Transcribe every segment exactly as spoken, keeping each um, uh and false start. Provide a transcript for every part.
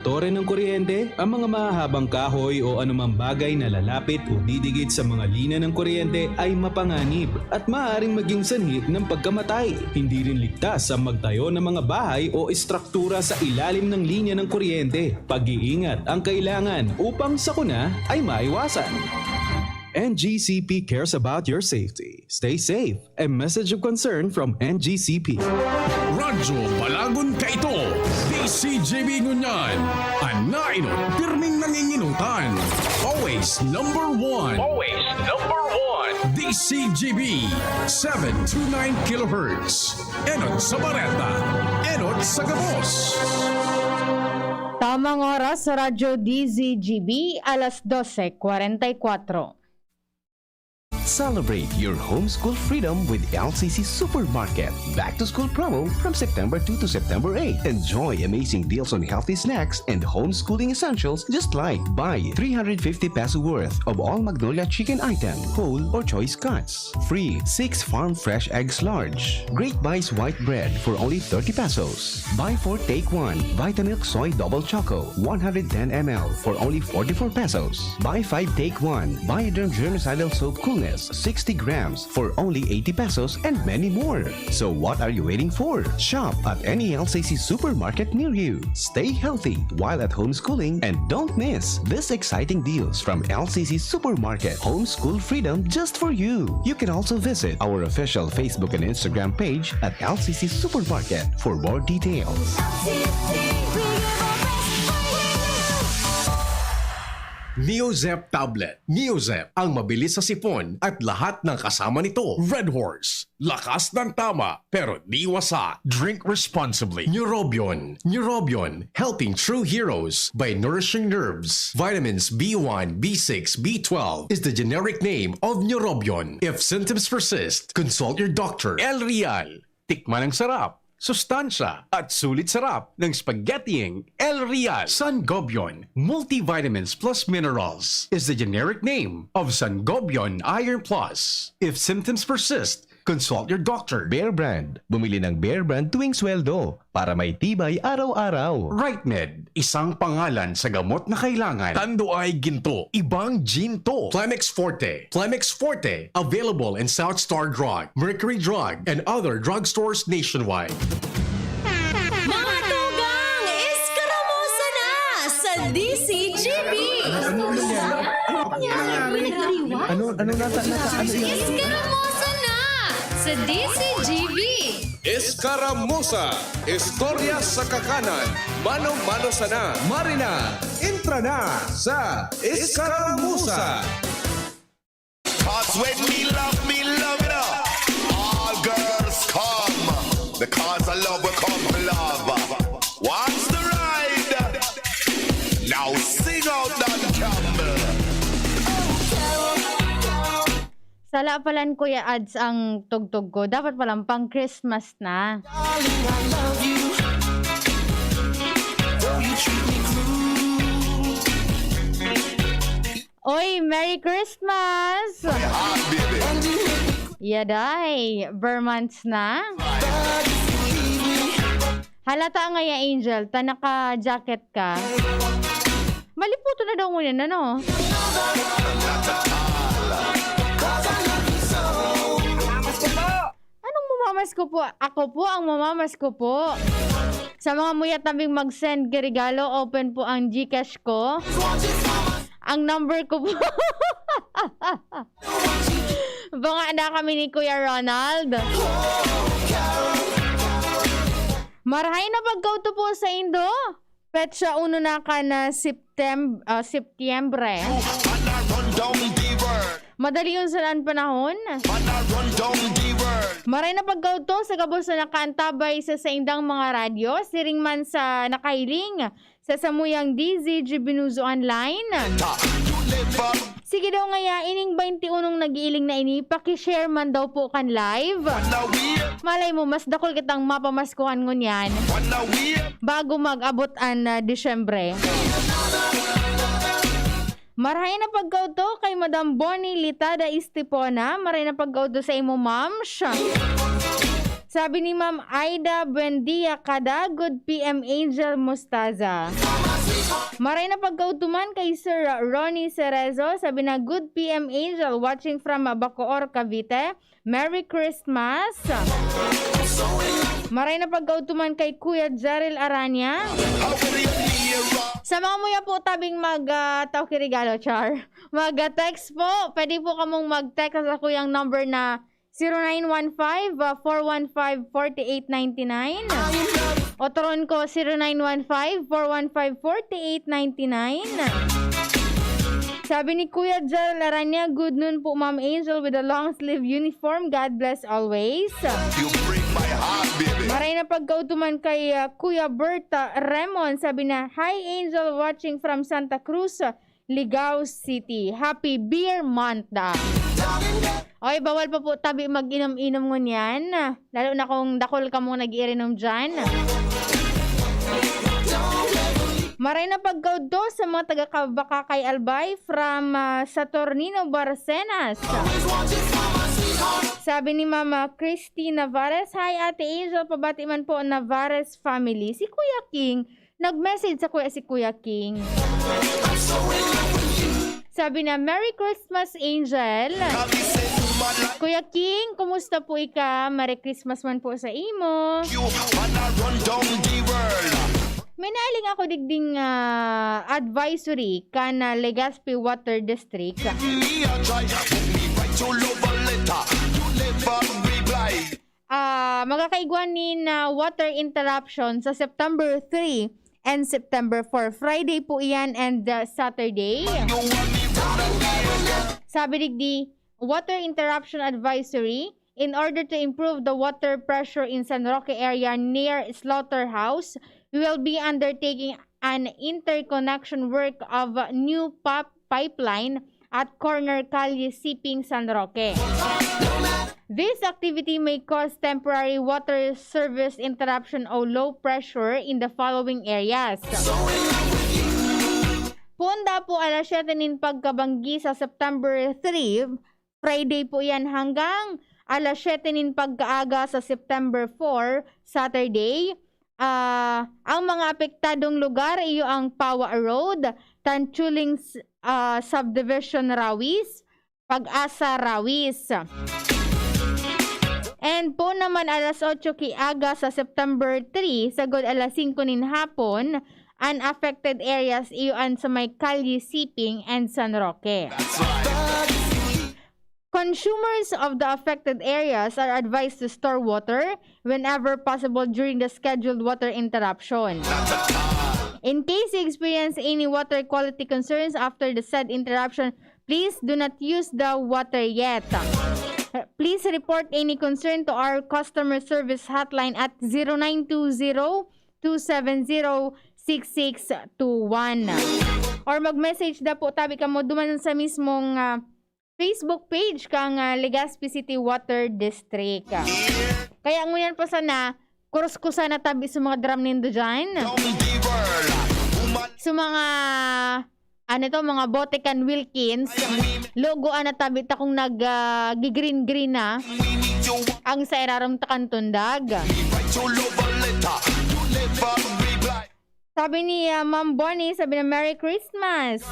tore ng kuryente. Ang mga mahahabang kahoy o anumang bagay na lalapit o didikit sa mga linya ng kuryente ay mapanganib at maaaring maging sanhi ng pagkamatay. Hindi rin ligtas ang magtayo ng mga bahay o estruktura sa ilalim ng linya ng kuryente. Pag-iingat ang kailangan upang sakuna ay maiwasan. N G C P cares about your safety. Stay safe. A message of concern from N G C P. Radyo Balagon Kaito, D C G B Ngunyan, an nainot pirming nanginginutan. Always number one. Always number one. D C G B, seven two nine kilohertz. Enot sa bareta, enot sa gabos. Tamang oras sa Radyo D Z G B, alas dose kwarenta y kuwatro. Celebrate your homeschool freedom with L C C Supermarket. Back to school promo from September two to September eight. Enjoy amazing deals on healthy snacks and homeschooling essentials just like buy three hundred fifty peso worth of all Magnolia chicken item, whole or choice cuts. Free six farm fresh eggs large. Great Bites white bread for only thirty pesos. Buy four take one Vitamilk Soy Double Choco one hundred ten M L for only forty-four pesos. Buy five take one Bioderm Germicidal Soap Coolness sixty grams for only eighty pesos and many more. So what are you waiting for? Shop at any L C C supermarket near you. Stay healthy while at homeschooling and don't miss these exciting deals from L C C Supermarket. Homeschool freedom just for you. You can also visit our official Facebook and Instagram page at L C C Supermarket for more details. Neozep Tablet. Neozep, ang mabilis sa sipon at lahat ng kasama nito. Red Horse, lakas ng tama pero di wasa. Drink responsibly. Neurobion. Neurobion, helping true heroes by nourishing nerves. Vitamins B one, B six, B twelve is the generic name of Neurobion. If symptoms persist, consult your doctor. El Real. Tikman ang sarap, sustansya, at sulit sarap ng spaghettiing El Real. Sangobion Multivitamins Plus Minerals is the generic name of Sangobion Iron Plus. If symptoms persist, consult your doctor. Bear Brand. Bumili ng Bear Brand tuwing sweldo para may tibay araw-araw. Right Med, isang pangalan sa gamot na kailangan. Tanduay Ginto, ibang Ginto. Plemex Forte. Plemex Forte, available in South Star Drug, Mercury Drug, and other drugstores nationwide. Mga tugang, eskaramosa na sa D C G B! Ano, ano nata, nata, ano yan? Eskaramosa na sa D C G B! Eskaramosa, istorya sa kakanan, mano-mano sana. Marina, entra na sa Eskaramosa. Cause when me love, me love it up. All girls come. Because I love will come for love. What's the ride? Now sing out Don Campbell. Sala palan, Kuya Ads, ang tugtog ko. Dapat palan pang Christmas na. Darling, I love you. Though you treat me cruel. Oy, Merry Christmas! My heart, baby. And you make me Yaday, ber months na. But if you leave me, Halata nga ya, Angel, ta naka-jacket ka. Maliputo na daw ngunyan, ano? Anong mamamas ko po? Ako po ang mamamas ko po. Sa mga muyat nabing mag-send ka regalo, open po ang Gcash ko. Ang number ko po. Banga na kami ni Kuya Ronald. Marahay na pagkauto po sa indo. Petsa uno na kan Septem-, ah, Setyembre. Madali unsan an panahon. Maray na pagkauto sa gabos na nakaantabay sa saindang mga radyo, siring man sa nakahiling sa samuyang D Z G Binuzo Online. Sige daw ngaya, ining baynte unong nag-iiling na ini, paki-share man daw po kan live. Malay mo, mas dakul kitang mapamaskuhan ngunyan bago mag-abot an, ah, Disyembre. Marahay na pagkauto kay Madam Bonnie Litada Estipona. Marahay na pagkauto sa imo, ma'am. Siya. Sabi ni Ma'am Aida Buendia Kada, "Good P M Angel Mostaza." Maray na pagkaudto man kay Sir Ronnie Cerezo, sabi na, "Good P M Angel, watching from Bacoor, Cavite. Merry Christmas." Maray na pagkaudto man kay Kuya Jerrel Aranya. Sa mga muya po tabing mag, ah, tao ki regalo, char. Mag, ah, text po. Pwede po kamong mag-text sa kuyang number na zero nine one five, ah, four one five, forty-eight ninety-nine. Otoron ko, zero nine one five, four one five, forty-eight ninety-nine. Sabi ni Kuya Jel Aranya, "Good noon po, Ma'am Angel, with a long sleeve uniform. God bless always." You break my heart, baby. Maray na pagkaudto man kay, ah, Kuya Berta Remon. Sabi na, "Hi, Angel, watching from Santa Cruz, Ligao City. Happy Beer Month, da." Oy, bawal pa po tabi mag-inom-inom ngunyan. Lalo na kung dakul kamong nag-iirinom dyan. Maray na pagkaudto sa mga taga Cavacacay, Albay, from, ah, Saturnino Barcenas. Sabi ni Mama Christy Navarez, "Hi, Ate Angel, pabati man po Navarez family." Si Kuya King, nag-message sa Kuya, si Kuya King. Sabi na, "Merry Christmas, Angel." Kuya King, kumusta po ika? Merry Christmas man po sa imo. May nailing ako digding, ah, advisory kan, ah, Legazpi Water District. Ah, makakaigwa nin, ah, water interruption sa September three and September four. Friday po iyan and, ah, Saturday. Sabi digdi, water interruption advisory. In order to improve the water pressure in San Roque area near slaughterhouse, we will be undertaking an interconnection work of a new pop pipeline at corner Calle Siping, San Roque. This activity may cause temporary water service interruption o low pressure in the following areas. Poon daa po alas siyete nin pagkabanggi sa September three, Friday po yan, hanggang alas siyete nin pagkaaga sa September four, Saturday. Ah, ang mga apektadong lugar, iyo ang Pawa Road, Tanchuling, ah, Subdivision, Rawis, Pag-asa, Rawis. And po naman, alas otso ki aga sa September three, sagod alas singko nin hapon, an affected areas, iyo an sa may Calle Siping and San Roque. Consumers of the affected areas are advised to store water whenever possible during the scheduled water interruption. In case you experience any water quality concerns after the said interruption, please do not use the water yet. Please report any concern to our customer service hotline at zero nine two zero, two seven zero, six six two one. Or mag-message daa po tabi kamo duman sa mismong, ah, Facebook page kan, ah, Legazpi City Water District. Kaya ngunyan pa sana, kuruskusan na tabi sa mga drum nindo dyan. Sa mga, ano to, mga bote kan Wilkins, lugoan na tabi ta kung nag, ah, gi-green-green na ang sa irarom ta kan tundag. Sabi ni, ah, Ma'am Bonnie, sabi na, "Merry Christmas."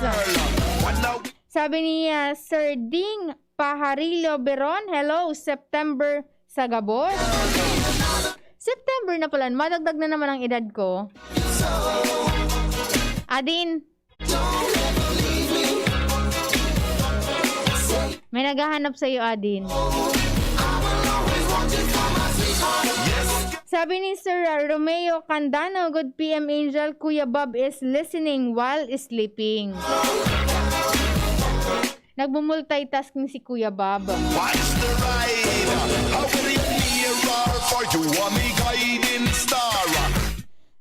Sabi ni, ah, Sir Ding Pajarillo Beron, "Hello, September sa gabos." September na pala, madagdag na naman ang edad ko. Adin, may naghahanap sa'yo, Adin. Sabi ni Sir Romeo Candano, "Good P M, Angel, Kuya Bob is listening while sleeping." Nagmumultitasking si Kuya Bob. Watch the ride. How will it nearer? For you are my guiding star.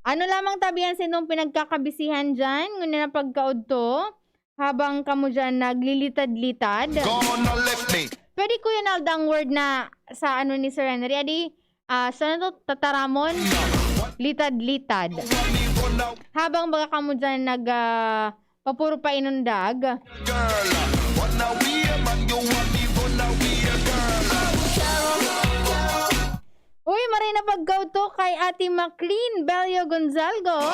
Ano lamang tabi an sinong pinagkakabisihan dyan? Ngunyan na pagkaudto, habang kamo dyan naglilitad-litad. Gonna left me. Pwede, Kuya Nald, ang word na sa ano ni Sir Henry. Adi, ah, sa ano to? Tataramon? Litad-litad. Habang baga kamo dyan nag, ah, papuro pa inundag. Girl, wanna wear man, you want me, wanna wear, girl. Uy, maray na pagkaudto kay Ate Maclean Bello Gonzalgo,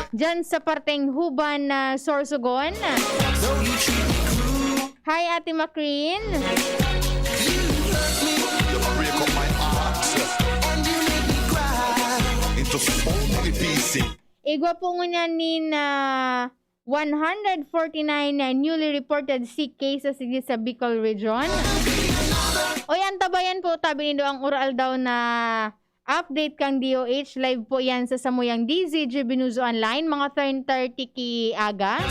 dyan sa parteng Huban na Sorsogon. Hi, Ate Maclean. You break up my heart. Into so many pieces. Igwa po ngunyan nin, ah, one hundred forty-nine na newly reported sick cases digdi sa Bicol Region. Oy, antabayan po tabi nindo ang uraal daw na update kang D O H. Live po yan sa samuyang D Z G Binuzo Online, mga ten thirty ki aga.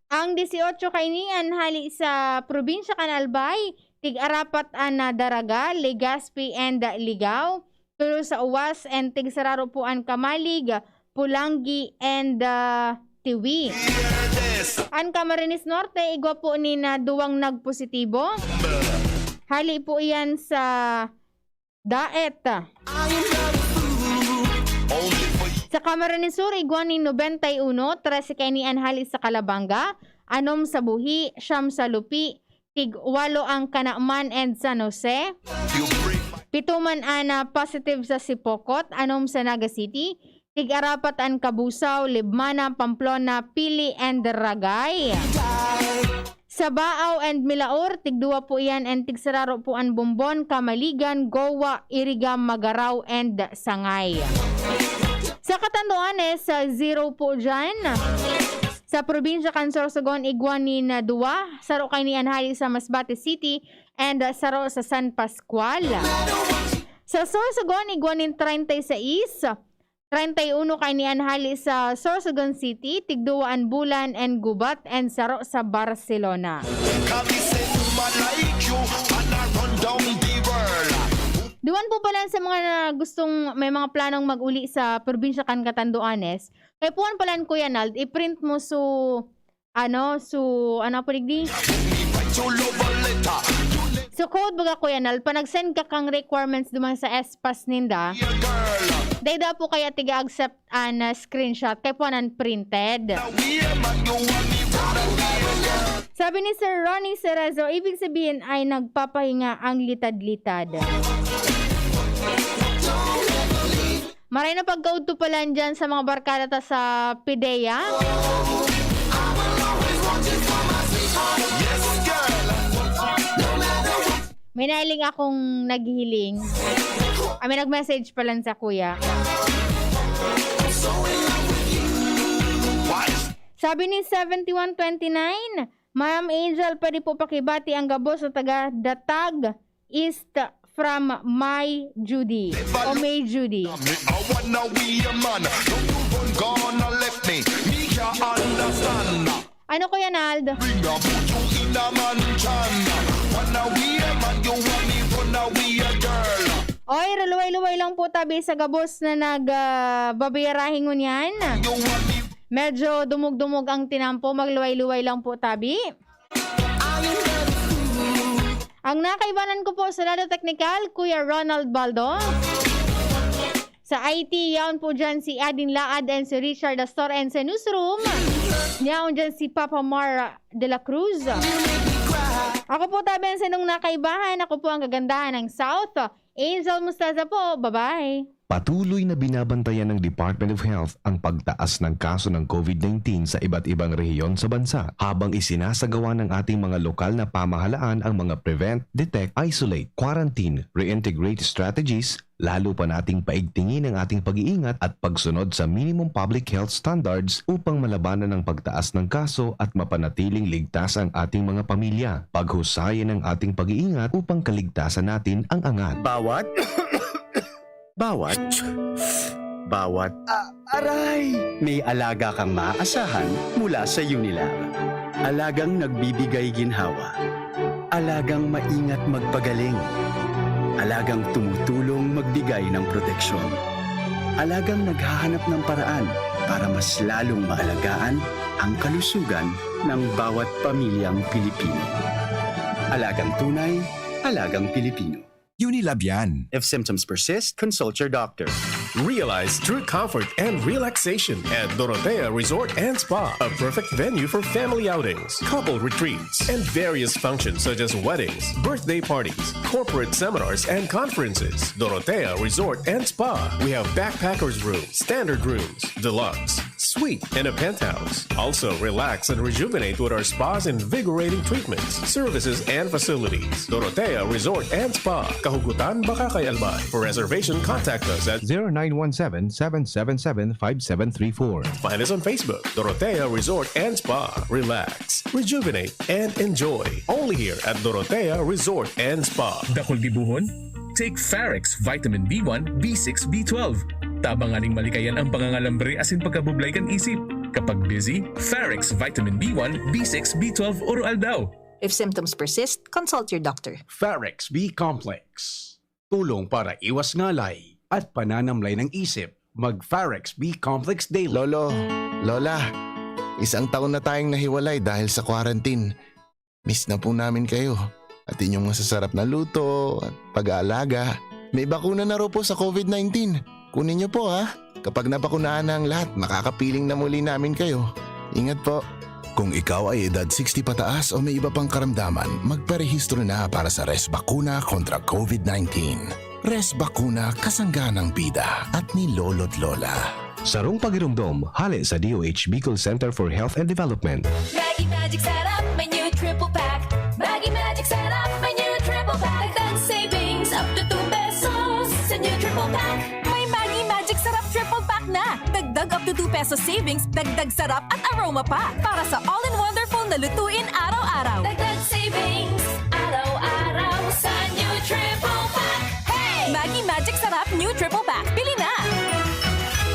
Ang dieciocho kainian hali sa probinsya kan Albay, tig-arapat an, ah, Daraga, Legazpi and Ligao, tulo sa Uwas and tigsararo po an Camalig, Polangui and, ah, Tiwi. An Camarines Norte, igwa po nin, ah, duwang nagpositibo. Hali po iyan sa Daet. Sa Camarines Sur, igwa nin nobenta y uno, trese kaini an hali sa Calabanga, anom sa Buhi, siyam sa Lupi, tig walo ang Canaman and San Jose, pito man an, ah, positive sa Sipocot, anom sa Naga City, tig-arapat an Cabusao, Libmanan, Pamplona, Pili and Ragay. Sa Baao and Milaor, tigduwa po iyan and tigsararo po an Bombon, Camaligan, Goa, Iriga, Magarao and Sangay. Sa Catanduanes, sa zero po dyan. Sa probinsya kan Sorsogon, igwa nin, ah, duwa, saro kaini an hali sa Masbate City and, ah, saro sa San Pascual. Sa Sorsogon, igwa nin treinta y seis, treinta y uno kaini an hali sa Sorsogon City, tigduwa an Bulan and Gubat and saro sa Barcelona. Kami sa Uma like you, wanna run down the world. Duman po pala sa mga na gustong may mga planong mag-uli sa probinsya kan Catanduanes, kay puwan pala ni Kuya Nald, i-print mo su ano, su ano po digdi? Write your love a letter, So code baga, Kuya Nald, pa nag-send ka kang requirements duman sa S-Pass ninda, dear girl. Dai daw po kaya tiga-accept an, ah, screenshot kay puanan printed. Now we are man, you want me, wanna be a girl. Sabi ni Sir Ronnie Cerezo, ibig sabihin ay nagpapahinga ang litad-litad. Maray na pagkaudto pala dyan sa mga barkada ta sa Pidea. Yes, girl. May nailing akong naghihiling. Ah, may nag-message pala sa kuya. Why? Sabi ni seventy-one twenty-nine, Ma'am Angel, pwede po pakibati ang gabos sa taga Datag East from May Judy o May Judy. Me, I wanna be a man. Don't you run, gonna left me. Me can't understand. Ano, Kuya Nald? Bring a boot you in a mansion. Wanna be a man, you want me run away a girl. Oy, ruluway-luway lang po tabi sa gabos na nag, ah, babiyarahe ngunyan. You want me Medyo dumog-dumog ang tinampo, magluway-luway lang po tabi. Ang nakaibanan ko po sa lado teknikal, Kuya Ronald Baldo. Sa I T, yaon po dyan si Adin Laad and si Richard Astor and sa newsroom, yaon dyan si Papa Mar de la Cruz. Ako po tabi ang sanong nakaibahan. Ako po ang kagandahan ng South. Angel Mostaza po. Bye-bye. Patuloy na binabantayan ng Department of Health ang pagtaas ng kaso ng COVID nineteen sa iba't ibang rehiyon sa bansa, habang isinasagawa ng ating mga lokal na pamahalaan ang mga prevent, detect, isolate, quarantine, reintegrate strategies. Lalo pa nating paigtingin ang ating pag-iingat at pagsunod sa minimum public health standards upang malabanan ang pagtaas ng kaso at mapanatiling ligtas ang ating mga pamilya. Paghusayan ang ating pag-iingat upang kaligtasan natin ang angat. Bawat, bawat, bawat, ah, aray! May alaga kang maaasahan mula sa Unilar. Alagang nagbibigay ginhawa. Alagang maingat magpagaling. Alagang tumutulong magbigay ng proteksyon. Alagang naghahanap ng paraan para mas lalong maalagaan ang kalusugan ng bawat pamilyang Pilipino. Alagang tunay, alagang Pilipino. Unilab yan. If symptoms persist, consult your doctor. Realize true comfort and relaxation at Dorotea Resort and Spa, a perfect venue for family outings, couple retreats, and various functions such as weddings, birthday parties, corporate seminars, and conferences. Dorotea Resort and Spa. We have backpackers room, standard rooms, deluxe, suite, and a penthouse. Also, relax and rejuvenate with our spa's invigorating treatments, services, and facilities. Dorotea Resort and Spa, Kahugutan, Bacacay, Albay. For reservation, contact us at zero nine one seven, seven seven seven, five seven three four. Find us on Facebook, Dorotea Resort and Spa. Relax, rejuvenate, and enjoy. Only here at Dorotea Resort and Spa. Dakul gibohon? Take Farex Vitamin B one, B six, B twelve. Tabang nganing malikayan ang pangangalambre asin pagkabublay kan isip. Kapag busy, Farex Vitamin B one, B six, B twelve, Oro Aldaw. If symptoms persist, consult your doctor. Farex B Complex. Tulong para iwas ngalay at pananamlay ng isip. Mag Farex B Complex Daily. Lolo, Lola, isang taon na tayong nahiwalay dahil sa quarantine. Miss na po namin kayo at inyong masasarap na luto at pag-aalaga. May bakuna na raw po sa COVID nineteen. Kunin niyo po, ha. Kapag nabakunahan na ang lahat, makakapiling na muli namin kayo. Ingat po. Kung ikaw ay edad sixty pataas o may iba pang karamdaman, magparehistro na para sa Res Bakuna kontra COVID nineteen. Res Bakuna, kasangga ng bida at ni Lolo't Lola. Sarong pagiromdom, hale sa D O H Bicol Center for Health and Development. Maggi Magic Sarap, may new triple pack. Maggi Magic Sarap, may new triple pack. Dagdag savings up to two pesos sa new triple pack. May Maggi Magic Sarap triple pack na. Dagdag up to two pesos savings, dagdag sarap at aroma pa. Para sa all-in-wonderful na lutuin araw-araw. Dagdag savings, araw-araw sa new triple pack. Hey! Maggi Magic Sarap new triple pack. Bili na!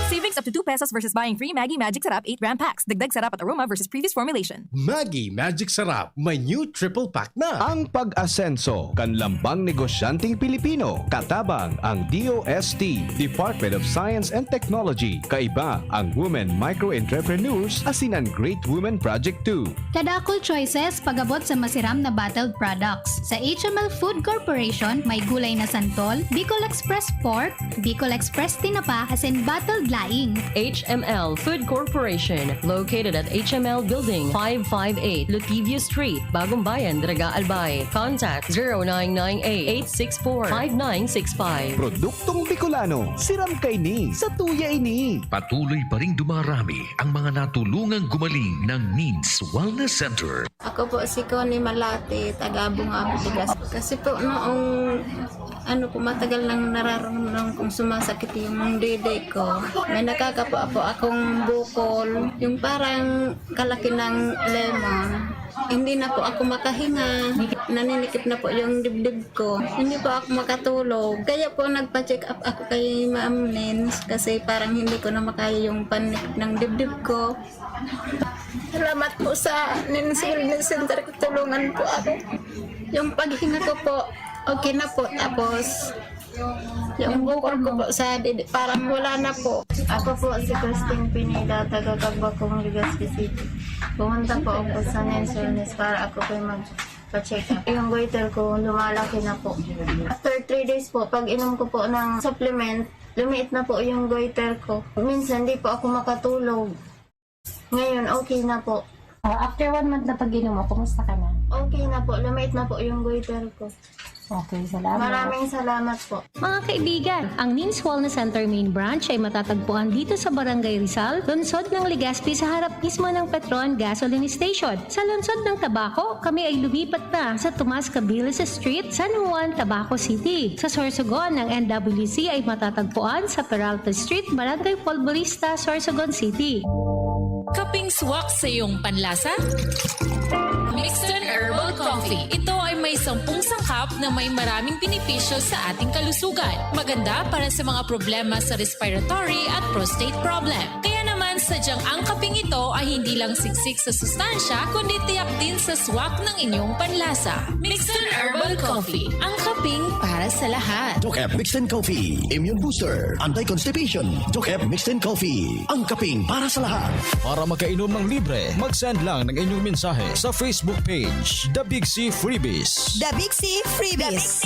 Savings up to two pesos versus buying three Maggi Magic Sarap eight gram packs. Dagdag sarap at aroma versus previous formulation. Maggi Magic Sarap, may new triple pack na. Ang pag-asenso kan lambang negosyanteng Pilipino, katabang ang D O S T, Department of Science and Technology. Kaiba ang Women Micro Entrepreneurs asin an Great Women Project two. Kadakul choices pag-abot sa masiram na bottled products. Sa H M L Food Corporation, may gulay na santol, Bicol Express Pork, Bicol Express Tinapa, asin bottled laing. H M L Food Corporation, located at H M L Building five five eight, Lotivio Street, Bagong Bayan, Daraga, Albay. Contact zero nine nine eight, eight six four, five nine six five. Produktong Bicolano, siram kaini, satuya ini. Patuloy pa ring dumarami ang mga natulungang gumaling ng Needs Wellness Center. Ako po si Connie Malate, taga Bungabong, Legazpi. Kasi po noong ano po, matagal nang nararamdaman kong sumasakit yung dede ko. May nakakapo po akong bukol, yung parang kalaki ng lemon. Hindi na po ako makahinga. Naninikip na po yung dibdib ko. Hindi po ako makatulog. Kaya po nagpa-check up ako kay Ma'am Nins kasi parang hindi ko na makaya yung panikip ng dibdib ko. Salamat po sa Nins Wellness Center. Tulungan po ako. Yung paghinga ko po, okay na po. Tapos, yung bukol ko po sa didi, parang wala na po. Ako po si Christine Pineda, taga Cagbacong, Legazpi City. Pumunta po ako sa Nins Wellness para ako po mag-check up. Yung goiter ko, lumalaki na po. After three days po, pag inom ko po ng supplement, lumiit na po yung goiter ko. Minsan, di po ako makatulog. Ngayon, okay na po. Ah, after one month na pag-inom mo, kumusta ka na? Okay na po. Lumiit na po yung goiter ko. Okay, salamat. Maraming salamat po. Mga kaibigan, ang Nins Wellness Center Main Branch ay matatagpuan dito sa Barangay Rizal, lungsod ng Legazpi, sa harap mismo ng Petron Gasoline Station. Sa lungsod ng Tabaco, kami ay lumipat na sa Tomas Cabiles Street, San Juan, Tabaco City. Sa Sorsogon, ang N W C ay matatagpuan sa Peralta Street, Barangay Polvorista, Sorsogon City. Kaping swak sa iyong panlasa? Mixton Herbal Coffee. Ito ay may sampung sangkap na may maraming benepisyo sa ating kalusugan. Maganda para sa mga problema sa respiratory at prostate problem. Kaya naman, sadyang ang kaping ito ay hindi lang siksik sa sustansya, kundi tiyak din sa swak ng inyong panlasa. Mixton Herbal Coffee, ang kaping para sa lahat. Doc F Mixton Coffee, Immune Booster, Anti-Constipation. Doc F Mixton Coffee, ang kaping para sa lahat. Para makainom ng libre, mag-send lang ng inyong mensahe sa Facebook page, The Big C Freebies. The Big C Freebies.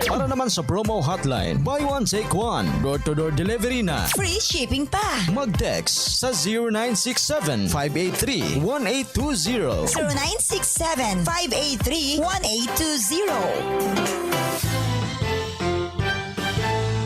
Para naman sa promo hotline, buy one, take one. Door-to-door delivery na. Free shipping pa. Mag-text sa zero nine six seven, five eight three, one eight two zero. Zero nine six seven, five eight three, one eight two zero.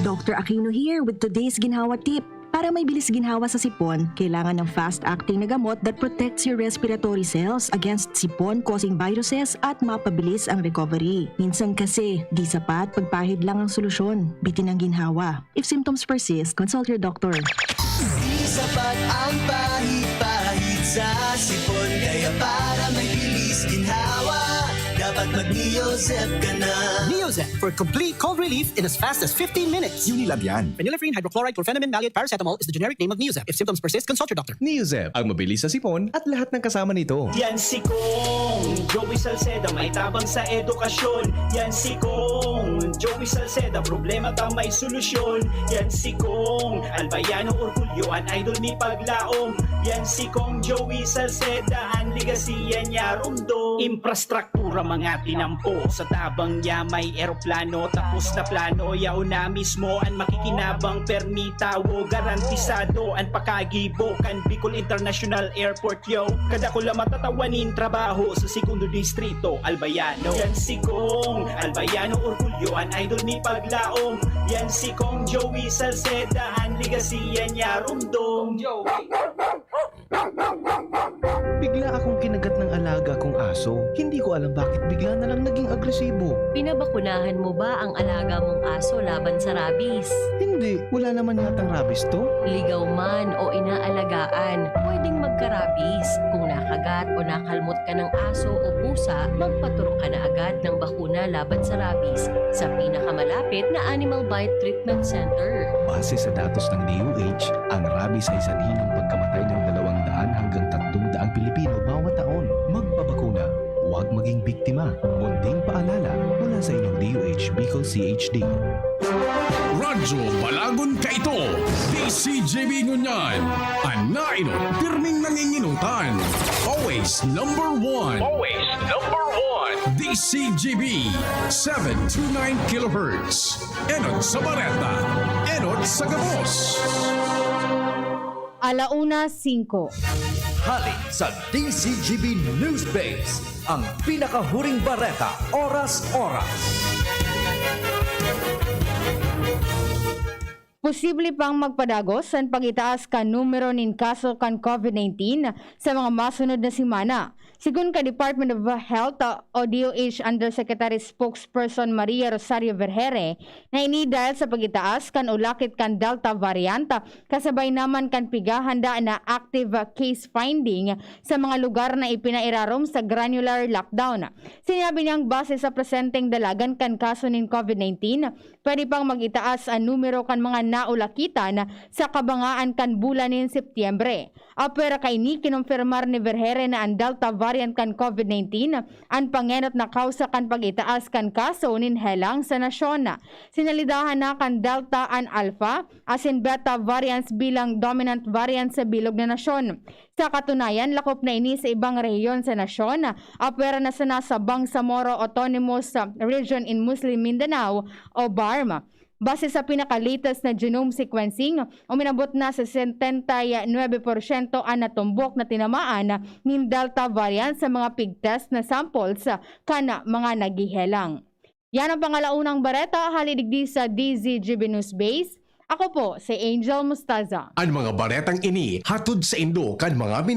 Doctor Aquino here with today's ginhawa tip. Para may bilis ginhawa sa sipon, kailangan ng fast-acting na gamot that protects your respiratory cells against sipon-causing viruses at mapabilis ang recovery. Minsan kasi, di sapat pagpahid lang ang solusyon. Bitin ang ginhawa. If symptoms persist, consult your doctor. Di sapat ang pahid-pahid sa sipon, kaya para may bilis ginhawa, dapat mag-Neozep ka na. Neozep for complete cold relief in as fast as fifteen minutes. Unilab yan. Phenylephrine, hydrochloride, chlorphenamine, maleate, paracetamol is the generic name of Neozep. If symptoms persist, consult your doctor. Neozep, ang mabilis sa sipon at lahat ng kasama nito. Yan si Kong Joey Salceda, may tabang sa edukasyon. Yan si Kong Joey Salceda, problema ta may solusyon. Yan si Kong Albayano Orgulyo, an idol mi paglaom. Yan si Kong Joey Salceda, an legacy yan niya rumdom. Infrastruktura mga tinampo, sa tabang niya may eroplano. Tapos na plano, yaon na mismo an makikinabang. Permi tawo, garantisado an pakagibo kan Bicol International Airport, yo. Kadakula matatawa nin trabaho sa Segundo Distrito, Albayano. Yan si Kong Albayano Orgulyo, an idol mi paglaom. Yan si Kong Joey Salceda, an legacy yan niya rumdom. Joey. Bigla akong kinagat ng alaga kong aso. Hindi ko alam bakit bigla na lang naging agresibo. Pinabakunahan mo ba ang alaga mong aso laban sa rabies? Hindi. Wala naman yatang rabies to. Ligaw man o inaalagaan, pwedeng magka-rabies. Kung nakagat o nakalmot ka ng aso o pusa, magpaturok ka na agad ng bakuna laban sa rabies sa pinakamalapit na Animal Bite Treatment Center. Base sa datos ng D O H, ang rabies ay sanhi ng pagkamatay ng dalawang daan hanggang tatlong daang Pilipino bawat taon. Magpabakuna, huwag maging biktima. Munting paalala mula sa inyong D O H Bicol C H D. Radyo Balagon Kaito, D C G B Ngunyan, an nainot, pirming nanginginutan. Always number one. Always number one. D C G B, seven two nine kilohertz. Enot sa bareta, enot sa gabos. Alauna singko. Hali sa D C G B News Base, ang pinakahuring bareta, oras-oras. Posible pang magpadagos an pag-itaas kan numero nin kaso kan COVID nineteen sa mga masunod na semana. Sigon kan Department of Health, uh, o D O H Undersecretary Spokesperson Maria Rosario Vergere, na ini dahil sa pag-itaas kan ulakit kan Delta variant, uh, kasabay naman kan pighahanda na active, uh, case finding sa mga lugar na ipinairarom sa granular lockdown. Sinabi niyang base sa presenteng dalagan kan kaso nin COVID nineteen, pwede pang mag-itaas an numero kan mga naulakitan sa kabangaan kan bulan nin Setyembre. Apwera kaini, kinumpirmar ni Vergere na an Delta variant kan COVID nineteen an pangenot na kawsa kan pag-itaas kan kaso nin helang sa nasyon. Sinalidahan na kan Delta an Alpha asin Beta variants bilang dominant variant sa bilog na nasyon. Sa katunayan, lakop na ini sa ibang rehiyon sa nasyon, apwera na sana sa Bangsamoro Autonomous Region in Muslim Mindanao o BARMM. Base sa pinaka-latest na genome sequencing, uminabot na sa setenta y nuebe porsyento an natumbok na tinamaan nin Delta variant sa mga pig-test na samples kan mga naghihelang. Yan ang pangalaunang bareta hali digdi sa D Z G B News Base. Ako po si Angel Mostaza. An mga baretang ini hatod saindo kan mga mina-